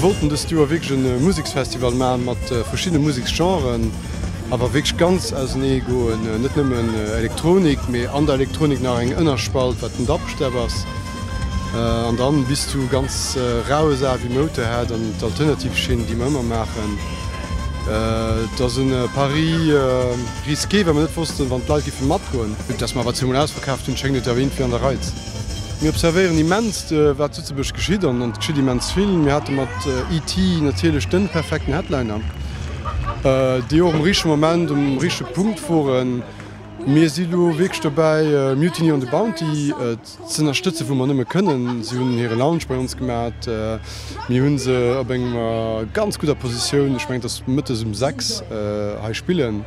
Mir wollten dëst Joer wierklech e Museksfestival maachen mat verschiddene Museksgenren, awer wierklech ganz ausenee goen, net nëmmen Elektronik, mee an der Elektronik nach eng Ënnerspalt, wat den Dubstep ass, an dann bis zu ganz raue Saache wéi Motörhead an d'Alternative Scene, déi mer ëmmer maachen. Et ass e Pari risqué, well mer net wossten, wann d'Leit géife matgoen. Vue dass mer awer zweemol ausverkaaft hunn, schéngt et awer iergendwéi an der Rei ze sinn. Mir observéieren immens, wat zu Lëtzebuerg geschitt, an et geschitt immens vill. Mir hate mat ET natierlech de perfekten Headliner, déi och um richtege Moment um richtege Punkt woren. Mir si lo wierklech dobäi, Mutiny on the Bounty z'ënnerstëtzen, wou mer nëmme kënnen. Si hunn hire Launch bei ons gemat. Mir hu se op enger ganz gudder Positioun, ech mengen, et ass mëttes um 6, hei spillen.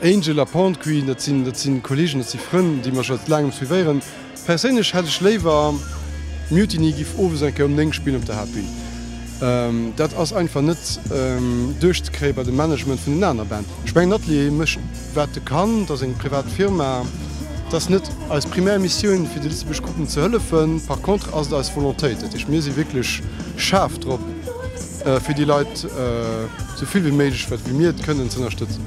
Angel a Porn Queen, dat sinn, dat sinn Kollegen, dat si Frënn, déi mer scho säit laangem suivéieren. Perséinlech hätt ech léiwer, Mutiny giff owes eng Kéier um 9 spillen op der Haaptbün. Dat ass einfach net duerchzekréie bei dem Management vun den aner Band. Ech mengen, Atelier mécht wat e kann, et ass eng privat Firma, et ass net eis primär Missioun fir de lëtzebuergesch Gruppen ze hëllefen, par contre ass et eis Volontéit. Dat heescht, mir si wierklech schaarf drop, fir déi Leit esou vill wéi méiglech, wat wéi mir et kënnen, ze ënnerstëtzen.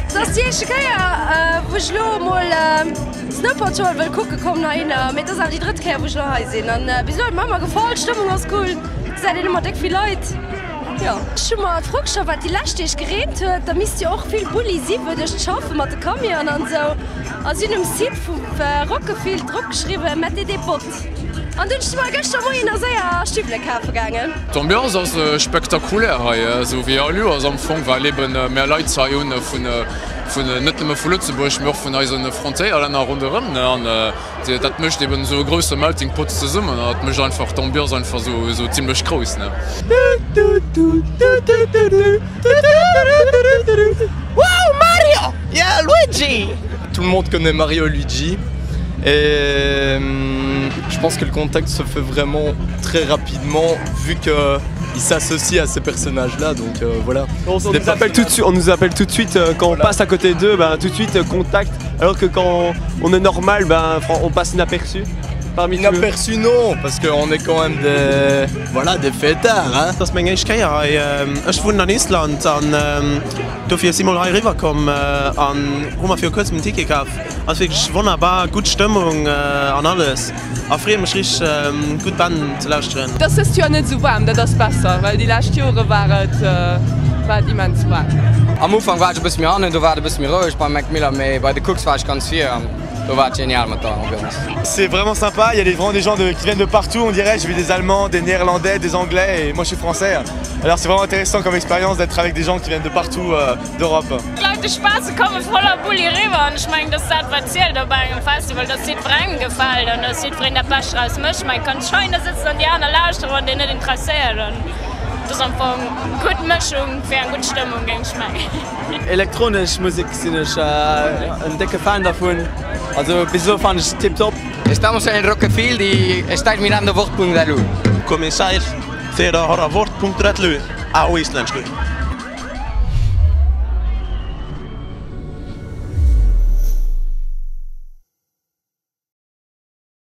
Et ass déi éischte Kéier wou ech elo emol Snow Patrol wëll kucke kommen heihinner, mee et ass awer déi drëtt Kéier wou ech elo hei sinn an bis elo huet mer ëmmer gefall. D'Stëmmung ass cool, et gesäit een ëmmer déck vill Leit, jo. Ech hu mer d'Fro gestallt, wat déi lescht Deeg gereent huet, da misst jo och vill Bulli si wou duerch d'Schaffe mat de Camionen an esou a si hunn um Site vu Rockgefill drop geschriwwen, Mettez des bottes. An dunn si mer gëschter Moien nach séier Stiwwele kafe gaangen. D'Ambiance ass spektakulär hei, esou wéi all Joers am Fong, well eben mär Leit hei hunn vun vun net nëmme vu Lëtzebuerg, mee och vun eise Frontéierlänner ronderëm, ne, an dat mécht eben esou e grousse Melting Pot zesummen an dat mécht einfach d'Ambiance einfach esou esou zimlech grouss, ne. Wow Mario! Yeah Luigi! Tout le monde connaît Mario et Luigi et je pense que le contact se fait vraiment très rapidement vu que il s'associe à ces personnages là donc euh, voilà. On, on, nous appelle tout de suite, on nous appelle tout de suite euh, quand voilà. on passe à côté d'eux, ben, tout de suite euh, contact alors que quand on est normal ben, on passe inaperçu. Parmi inaperçu non parce qu'on est quand même des voilà des fêtards hein. Dat ass meng éischt Kéier hei. Ech wunnen an Island an dofir si mol hei eriwwer komm an hu mer viru kuerzem en Ticket kaf. Ass wierklech wonnerbar, gutt Stëmmung an alles a freeë mech richteg gutt Band ze lauschteren. Et ass dëst Joer net esou waarm, dat ass besser, well déi lescht Jore war et war et immens waarm. Am Ufank war ech e bësse méi hannen, do war et e bësse méi roueg beim Mac Miller, mee bei de Kooks war ech ganz vir an do war et genial mat der Ambiance. C'est vraiment sympa, il y a des, vraiment des gens de, qui viennent de partout, on dirait. J'ai vu des Allemands, des Néerlandais, des Anglais et moi je suis français. Alors c'est vraiment intéressant comme expérience d'être avec des gens qui viennent de partout euh, d'Europe. D'Leit de Spaass, se komme voller Bulli eriwwer an ech mengen, dass dat wat zielt op engem Festival, dass jiddwerengem gefält an dass jiddwereen dat Bescht draus mécht. Mä et kann schei da sëtzen an déi aner lauschteren, wann deen net interesséiert an et ass am Fong gutt Mëschung fir eng gutt Stëmmung, géing ech mengen. Elektronesch Musek sinn ech en décke Fan dervun, also bis elo fannen ech tiptop. Estamos en el Roquefil y estáis mirando Wort.lu. Komið sæl, þið eruð að horfa á Wort.lu á íslensku.